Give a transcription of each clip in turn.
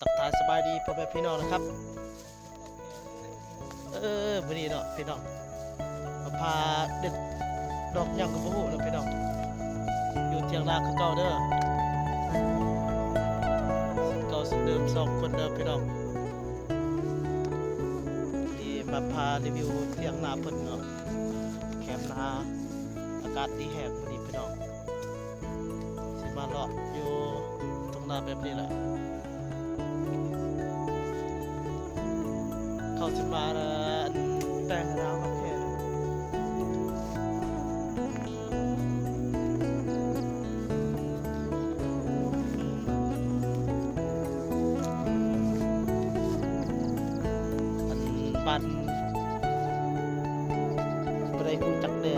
ທັກທາຍສະບາຍດີພໍ່ແມ່ພີ່ນ້ອງນະຄັບ. ເອີ ມື້ນີ້ເນາະພີ່ນ້ອງ ມາພາເດັດດອກຫຍັງກໍບໍ່ຮູ້ເນາະພີ່ນ້ອງ. ຢູ່ຖຽງນາຄືເກົ່າເດີ ເກົ່າເດີ ສອງຄົນເດີພີ່ນ້ອງ. ນີ້ມາພາຣີວິວຖຽງນາເພິ່ນເນາະ ແຄມນາ ອາກາດດີແຮງມື້ນີ້ພີ່ນ້ອງ. ຊິມາເລາະຢູ່ທົ່ງນາແບບນີ້ແຫຼະ ເຂົາຊິມາແຕ່ງນາມາແທນ. ອັນບ້ານບໍ່ໄດ້ຮູ້ຈັກແດ່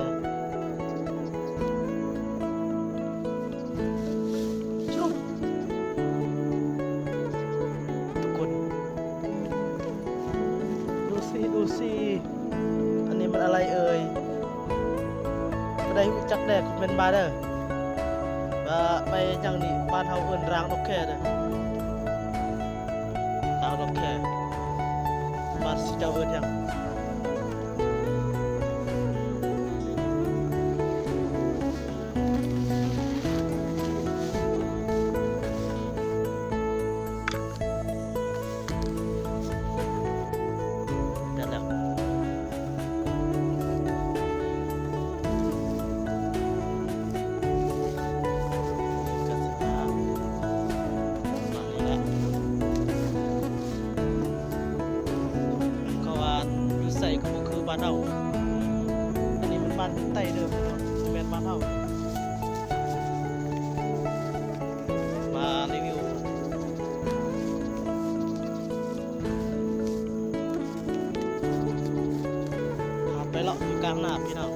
ທຸກຄົນ. ດູຊິ ດູຊິ ອັນນີ້ມັນອະໄລເອີຍ? ຜູ້ໃດຮູ້ຈັກແດ່ຄອມເມັນມາເດີ ວ່າໄປຫຍັງນີ້. ບ້ານເຮົາເອີ້ນຣາງດອກແຄເດີ ຣາງດອກແຄ. ບ້ານເຈົ້າເອີ້ນຫຍັງ? ແມ່ນແລ້ວ ກະຊິວ່າ ປະມານນີ້ແຫຼະ. ເຂົາວ່າຢູ່ໃສກໍບໍ່ຄືບ້ານເຮົາ. ອັນນີ້ມັນບ້ານໄຕ້ເດີ ບໍ່ແມ່ນບ້ານເຮົາ. ມາຣີວິວ ພາໄປເລາະຢູ່ກາງນາພີ່ນ້ອງ.